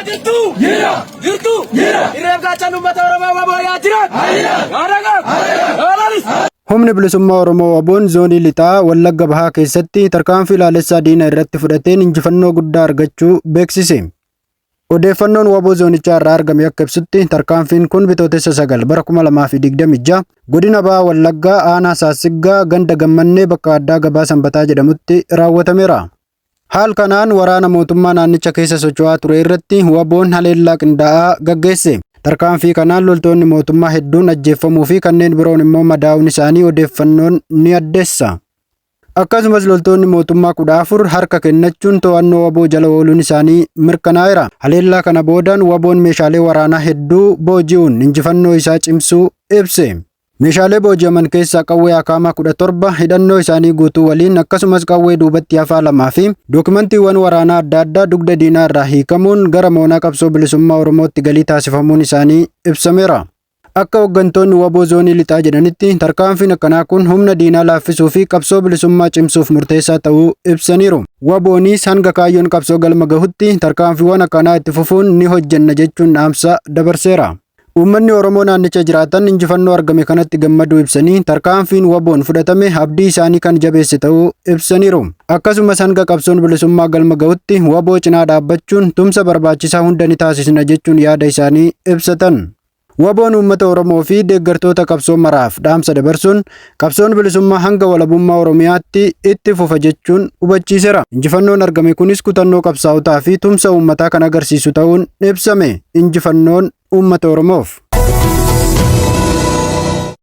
Jirtu? Jira. Jirtu? Jira. Irreef gaachan uummata Oromoo waboo yaa jiraat. Haa jiraat. Haa dagaag. Haa dagaag. Haa lalisu. Humni Bilisummaa Oromoo WBOn Zoonii Lixaa Wallagga Bahaa keessatti tarkaanfii laalessaa diina irratti fudhateen injifannoo guddaa argachuu beeksise. Odeeffannoon wbo zoonichaa irraa argame akka ibsutti tarkaanfiin kun Bitootessa 9 bara 2026 godina Baha Wallaggaa aanaa Saassiggaa ganda Gammannee bakka addaa Gabaa Sanbataa jedhamutti raawwatameera. Haal kanaan waraana mootummaa naannicha keessa socho'aa ture irratti WBOn haleellaa qindaa'aa gaggeesse. Tarkaanfii kanaan loltoonni mootummaa hedduun ajjeeffamuu fi kanneen biroon immoo madaa'uun isaanii odeeffannoon ni addeessa. Akkasumas loltoonni mootummaa 14 harka kennachuun to'annoo wbo jala ooluun isaanii mirkanaa'eera. Haleellaa kana boodaan WBOn meeshaalee waraanaa hedduu booji'uun injifannoo isaa cimsuu ibse. Meeshaalee booji'aman keessaa qawwee Akaamaa 17 hidhannoo isaanii guutuu waliin akkasumas qawwee duubatti hafaa lamaa fi dookimantiiwwan waraanaa adda addaa dugda diinaa irraa hiikamuun gara moonaa qabsoo bilisummaa Oromootti galii taasifamuun isaanii ibsameera. Akka hoggantoonni wbo Zoonii Lixaa jedhanitti, tarkaanfiin akkanaa kun humna diinaa laaffisuu fi qabsoo bilisummaa cimsuuf murteessaa ta'uu ibsaniiru. WBOnis hanga kaayyoon qabsoo galma gahutti tarkaanfiiwwan akkanaa itti fufuun ni hojjenna jechuun dhaamsa dabarseera. Uummanni Oromoo naannicha jiraatan injifannoo argame kanatti gammaduu ibsanii, tarkaanfiin WBOn fudhatame abdii isaanii kan jabeesse ta'uu ibsaniiru. Akkasumas hanga qabsoon bilisummaa galma gahutti wbo cinaa dhaabbachuun tumsa barbaachisaa hunda ni taasisna jechuun yaada isaanii ibsatan. WBOn uummata Oromoo fi deeggartoota qabsoo maraaf dhaamsa dabarsuun qabsoon bilisummaa hanga walabummaa Oromiyaatti itti fufa jechuun hubachiisera. Injifannoon argame kunis kutannoo qabsaa'otaa fi tumsa uummataa kan agarsiisu ta'uun ibsame. Injifannoon uummata Oromoof.